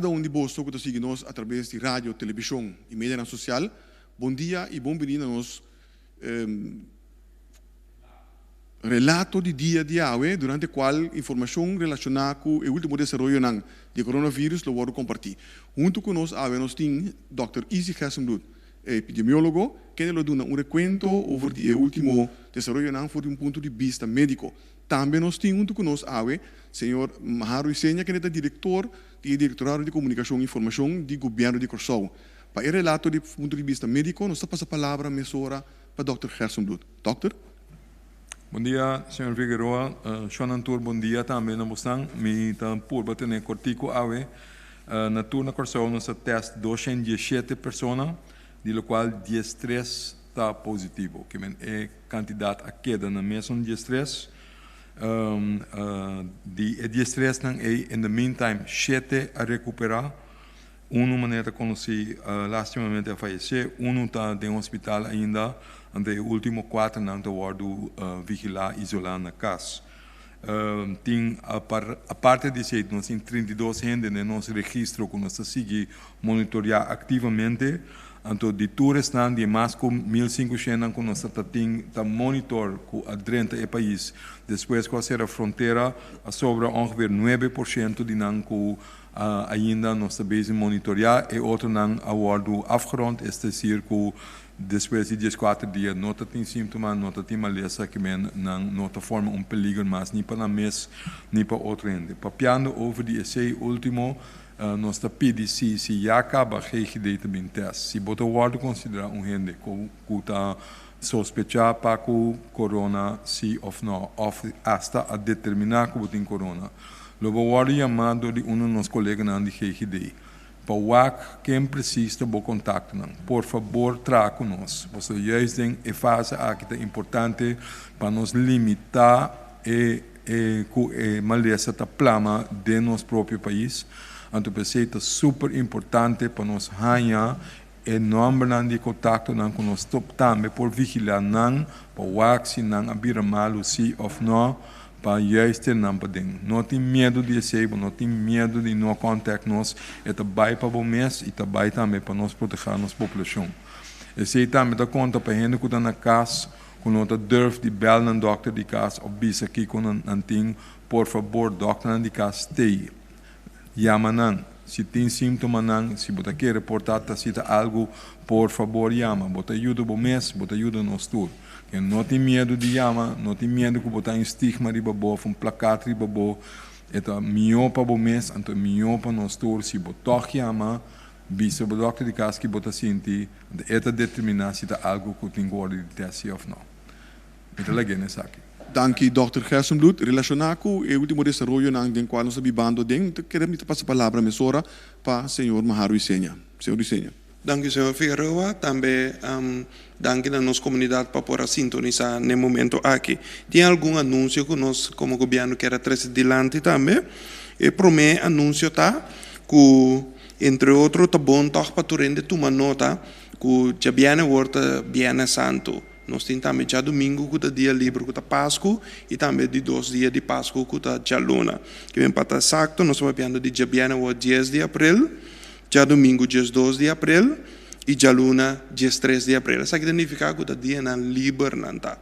Kada un di boso ku ta sigui nos atrabes di radio, telebishon i medianan sosial, bon dia i bon bini na nos relato di dia di awe durante kual informashon relashoná ku e último desaroyonan di e coronavirus lo wòrdu kompartí. Huntu ku nos awe nos tin dòkter Izzy Gerstenbluth, epidemiólogo, kende lo duna un rekuento over di e último desaroyonan for di un punto di bista médiko. Tambe nos tin huntu ku nos awe señor Maharo Isenia kende ta direktor di e Direktorado di Komunikashon i Informashon di Gobièrnu di Kòrsou. Pa e relato di punto di bista médiko nos ta pasa palabra mesora pa dòkter Gerstenbluth. Dòkter. Bon dia señor Figueroa, shonnan tur bon dia tambe na bosnan. Mi ta purba tene kortiku awe. Na tur na Kòrsou nos a tèst 217 persona, di lokual 13 ta positivo. Ke men e kantidat a keda na mesun 13. Di e 13 nan ei in the meantime shete a rekuperá. Unu manera ta konosí lastimamente a fayesé, unu ta den hospital ainda, anto e último kuaternan ta wòrdu vigilá isolá na kas. Tin aparte di esei nos tin 32 hende den nos registro ku nos ta sigui monitoriá aktivamente, anto di tur esnan di e mas ku 1500 nan ku nos ta tin ta monitor ku a drenta e pais despues ku a sera frontera a sobra ongeveer 9% di nan ku Ainda nos ta bezig monitoreá, e otronan a wòrdu afgerond, es desir ku despues di 14 dia no ta tin síntoma, no ta tin malesa, ke men nan no ta forma un peliger mas ni pa nan mes ni pa otro hende. Papiando over di esei último, nos ta pidi si si ya kaba GGD ta bin tèst. Si bo ta wòrdu konsiderá un hende ku ku ta sospechá pa ku korona si òf nò, òf asta a determiná ku bo tin korona, Lo bo wòrdu yamá dor di unu nos koleganan di GGD pa wak ken presis ta bo kontaktonan. Por fabor traha ku nos, pasobra juist den e fase aki ta importante pa nos limitá e e ku e malesa ta plama den nos propio pais. Anto p'esei ta super importante pa nos haña e nòmbernan di e kontaktonan ku nos tambe por vigilá nan pa wak si nan a bira malu si òf nò. Pa juist ten nan paden. No tin miedu di esei, bo no tin miedu di no contact nos, e ta bai pa bo mes y ta bai tambe pa nos proteha nos poblacion. Esei tambe ta conta pa hende cu ta na cas cu no ta durf di bel nan dokter di cas of bisa kico nan nan tin, por fabor dokternan di cas stay. Yama nan. Si tin simptomanan, si bo ta kere por ta ta si ta algu, por fabor yama. Bo ta yuda bo mes, bo ta yuda nos tur. Ke no tin miedu di yama, no tin miedu ku bo ta un stigma riba bo òf un plakat riba bo. E ta mihó pa bo mes, anto e mihó pa nos tur. Si bo tòg yama, bisa bo dòkter di kas ki bo ta sinti, anto e ta determiná si ta algu ku tin ku wòrdu di tèst si òf no. Mi ta lag'é na esaki. Danki Dòkter Gerstenbluth. Relashoná ku e último desaroyonan den kual nos ta bibando aden, mi ta kere mi ta pasa palabra mesora pa señor Maharo Isenia. Señor Isenia. Danki señor Figueroa. Tambe danki na nos komunidat pa por a sintonisá n'e momento aki. Tin algun anunsio ku nos komo gobièrnu kier a trese dilanti tambe. E promé anunsio ta ku entre otro ta bon tòg pa tur hende tuma nota ku djabièrnè awor ta Bièrnè Santu. Nos tin tambe djadumingu ku ta dia liber ku ta Pasku i tambe di dos dia di Pasku ku ta djaluna. Ke men pa ta esakto nos ta papiando di djabièrnè awor 10 di aprel, djadumingu 12 di aprel i djaluna 13 di aprel. Esaki ta nifiká ku ta dianan liber nan ta.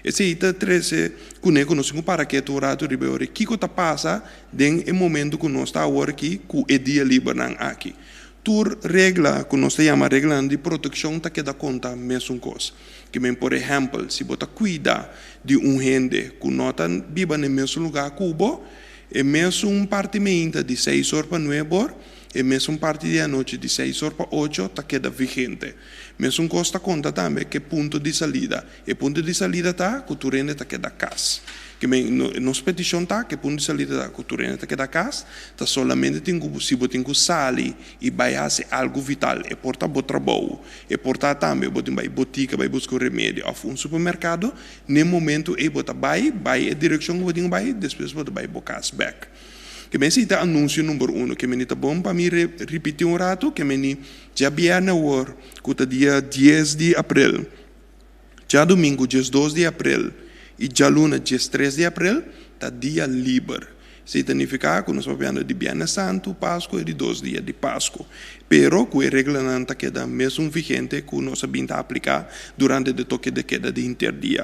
Esei ta trese kuné ku nos tin ku para ketu un ratu riba e ora kiko ta pasa den e momentu ku nos ta awor aki ku e dia libernan aki. Tur regla ku nos ta yama reglanan di protekshon ta keda konta mesun kos. Ke men por ehèmpel, si bo ta kuida di un hende ku no ta biba na e mesun lugá ku bo, e mesun parti meinta di seis or pa nuebe or, e mesun parti di anochi di seis or pa ocho ta keda vigente. Mesun kos ta konta tambe ku e punto di salida. E punto di salida ta ku tur hende ta keda kas. Ke men, nos petishon ta ku e punto di salida ta ku tur hende ta keda kas, ta solamente tin ku si bo tin ku sali i bai hasi algu vital, e por ta bo trabou, e por ta tambe bo tin bai botika bai buska un remedio òf un supermerkado, n'e momentu ei bo ta bai, bai e direkshon ku bo tin ku bai, despues bo ta bai bo kas bèk. Ke men esei ta anunsio number uno. Ke men ta bon pa mi ripití un ratu, ke men djabièrnè awor ku ta dia 10 di aprel. Djadumingu 12 di aprel i djaluna 13 di aprel ta dia liber. Esei ta nifiká ku nos papiando di Bièrnè Santu, Pasku i di dos dia di Pasku. Pero ku e reglanan ta keda mesun vigente ku nos a bin ta apliká durante de toke de keda di henter dia.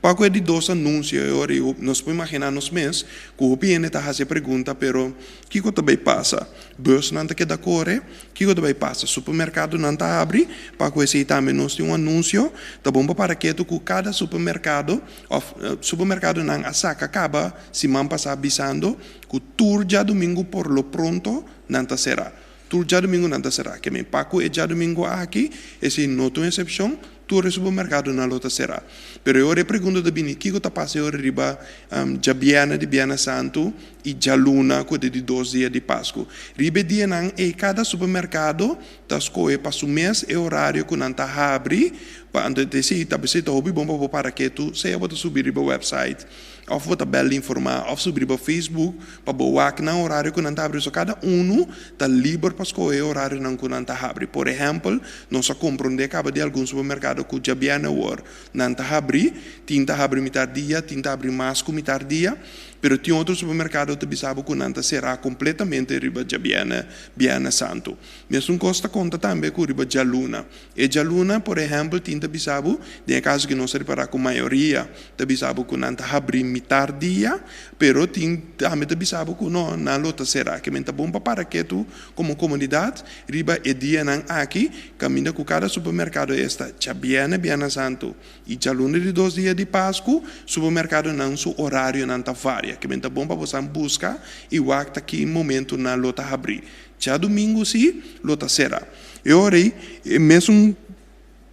Pa ku e di dos anunsio e ora ei nos por imaginá nos mes ku hopi hende ta hasi e pregunta, pero kiko ta bai pasa? Busnan ta keda kore? Kiko ta bai pasa? Supermerkadonan ta habri? Pa ku esei tambe nos tin un anunsio. Ta bon pa para ketu ku kada supermerkado òf supermerkadonan a saka kaba siman pasá bisando ku tur djadumingu por lo pronto nan ta será. Tur djadumingu nan ta será. Ke men pa ku e djadumingu aki, esei no ta un eksepshon, tur e supermerkadonan lo ta será. Pero e ora e pregunta ta bini, kiko ta pasa e ora riba djabièrnè di Bièrnè Santu i djaluna ku ta di dos dia di Pasku? Riba e dianan ei kada supermerkado ta skohe pa su mes e orario ku nan ta habri pa anto esei ta ta hopi bon pa bo para ketu, sea bo ta subi riba wèpsait Of bo ta bel informá of subi riba Facebook pa bo wak nan orario ku nan ta habri. So kada unu ta liber pa skohe e orarionan ku nan ta habri. Por ehèmpel, nos a komprondé kaba di algun supermerkado ku djabièrnè awor nan ta habri. Tin ta habri mitar dia, tin ta habri mas ku mitar dia. Pero tin otro supermerkado ta bisa bo ku nan ta será kompletamente riba djabièrnè, bièrnè santu. Mesun kos ta konta tambe ku riba djaluna. E djaluna, por ehèmpel, tin ta bisa bo, den e kaso ku nos a ripará ku mayoria ta bisa bo ku nan ta habrí mitar dia, pero tin tambe ta bisa bo ku no, nan lo ta será. Ke men ta bon pa para ketu komo komunidat riba e dianan aki, kaminda ku kada supermerkado esta djabièrnè, bièrnè santu, i djaluna di dos dia di Pasku, supermerkadonan su orarionan ta varia. Ke men ta bon pa bosan buska i wak ta ki momentu nan lo ta habrí. Djadumingu sí lo ta será. E ora ei, e mesun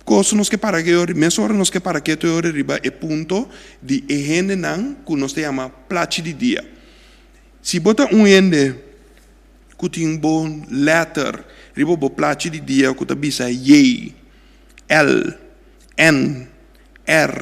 kos nos ke para e ora, mes ora nos ke para ketu e ora riba e punto di e hendenan ku nos ta yama plachi di dia. Si bo ta un hende ku tin bo lèter riba bo plachi di dia ku ta bisa J, L, N, R,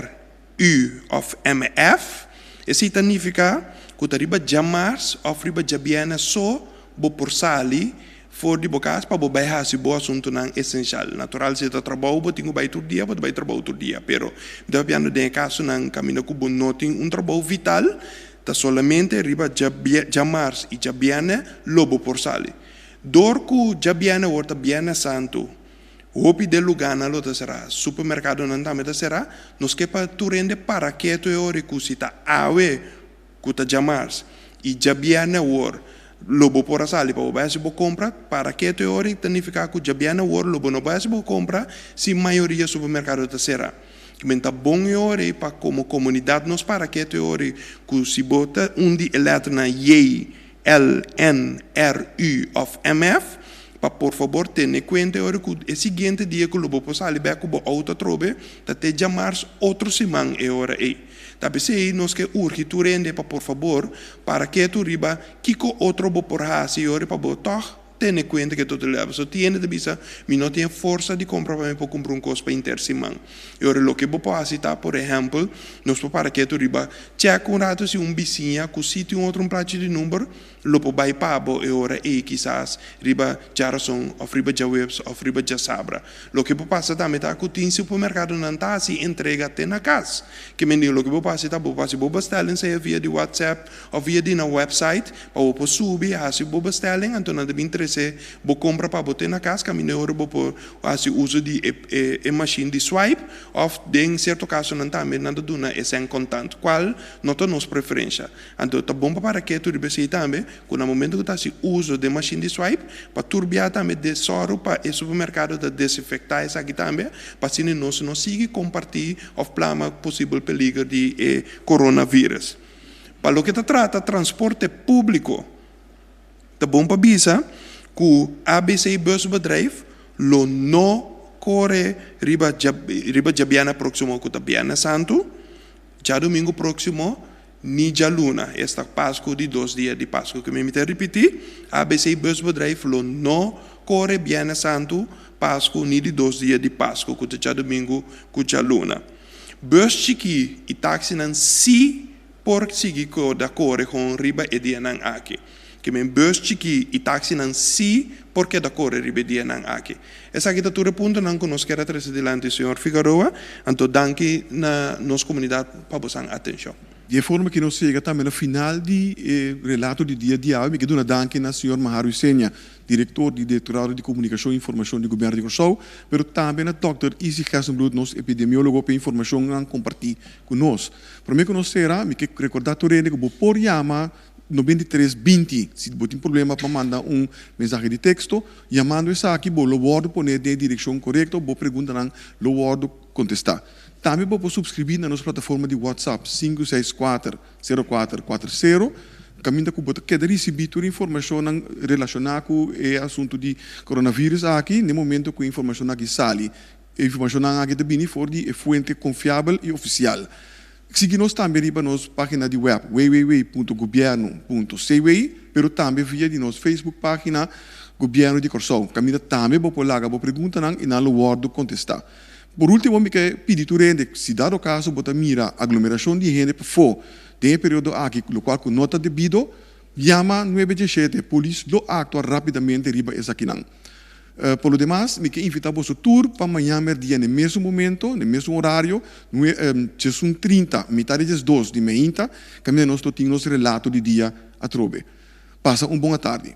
U òf MF, esei ta nifiká ku ta riba djamars òf riba djabièrnè so bo por sali for di bo kas pa bo bai hasi bo asuntunan esenshal. Natural si ta trabou bo tin ku bai tur dia, bo ta bai trabou tur dia. Pero mi ta papiando den e kasonan kaminda ku bo no tin un trabou vital, ta solamente riba djamars i djabièrnè lo bo por sali. Dor ku djabièrnè awor ta Bièrnè Santu, Hopi den lugánan lo ta será, supermerkadonan tambe ta será. Nos ke pa tur hende para ketu e ora ku si ta awe ku ta djamars i djabièrnè awor lo bo por a sali pa bo bai hasi bo kompra. Para ketu e ora ta nifiká ku djabièrnè awor lo bo no bai hasi bo kompra si mayoria supermerkado ta será. Men ta bon e ora ei pa komo komunidat nos para ketu e ora ku si bo ta un di e lèternan J, L, N, R, U òf MF, pa por fabor tene kuenta e ora ku e siguiente dia ku lo bo por sali bèk ku bo outo atrobe ta te djamars otro siman e ora ei. Ta p'esei nos ke urgi tur hende pa por fabor para ketu riba kiko otro bo por hasi e ora pa bo tòg Tene kuenta ke total lèvel. So tin hende ta bisa, Mi no tin e forsa di kompra pa mi por kumpra un kos pa inter siman. E ora loke bo por hasi ta, por ehèmpel, nos por para ketu riba chèk un ratu si un bisiña ku si tin otro un plachi di number lo por bai pa bo e ora ei kisas riba djarason òf riba djaweps òf riba djasabra. Loke por pasa tambe ta ku tin supermerkadonan ta hasi entrega te na kas. Ke men di loke bo por hasi ta bo por hasi bo bestelling sea via di WhatsApp òf via di nan website pa bo por subi hasi bo bestelling anto nan ta bin trese bo kompra pa bo te na kas kaminda e ora bo por hasi uso di e e mashin di swipe òf den sierto kasonan tambe nan ta duna e sèn kontant kual no ta nos preferensha. Anto ta bon pa para ketu riba esei tambe ku na momento ku ta hasi uso den mashin di swipe pa tur bia tambe de sòru pa e supermerkado ta desinfektá esaki tambe pa asina nos no sigui kompartí òf plama posibel peliger di e coronavirus. Pa loke ta trata transporte públiko ta bon pa bisa ku ABC Busbedrijf lo no kore riba riba djabièrnè próksimo ku ta Bièrnè Santu, djadumingu próksimo ni djaluna, esta Pasku di dos dia di Pasku. Ke mi ta ripití, ABC Busbedrijf lo no kore Bièrnè Santu, Pasku ni di dos dia di Pasku ku ta djadumingu ku djaluna. Bus chikí i taksinan sí por sigui koda kore kon riba e dianan aki. Ke men bus chikí i taksinan sí por keda kore riba e dianan aki. Esaki ta tur e puntonan ku nos kier a trese dilanti señor Figaroa, anto danki na nos komunidat pa bosan atenshon. Di e forma ki nos yega tambe na final di e relato di dia di awe, mi ke duna danki na señor Maharu Isenia, direktor di Direktorado di Komunikashon i Informashon di Gobièrnu di Kòrsou, pero tambe na dòkter Izzy Gerstenbluth, nos epidemiólogo, pa e informashonnan kompartí ku nos. Promé ku nos sera, mi ke rekordá tur hende ku bo por yama 93 20 si bo tin problema pa manda un mensahe di teksto. Yamando esaki bo lo wòrdu poné den e direkshon korekto, bo preguntanan lo wòrdu kontestá. Tambe bo por supskribí na nos plataforma di WhatsApp 564 04 40, kaminda ku bo ta keda risibí tur informashonnan relashoná ku e asuntu di coronavirus aki na e momento ku e informashonnan aki sali. E informashonnan aki ta bini for di e fuente konfiabel i ofisial. Sigui nos tambe riba nos página di web www.gobiernu.cw pero tambe via di nos Facebook página Gobièrnu di Kòrsou kaminda tambe bo por laga bo preguntanan i nan lo wòrdu kontestá. Por último mi ke pidi tur hende si dado kaso bo ta mira aglomerashon di hende pafó den e periodo aki lokual ku no ta debido, yama nuebe diesshete, polis lo aktua rápidamente riba esakinan. Por lo demas, mi ke invitá boso tur pa mañan mèrdia n'e mesun momento, n'e mesun orario, nue, 11:30, mitá di 12 di meinta, kaminda nos lo tin nos relato di dia atrobe. Pasa un bon atardi.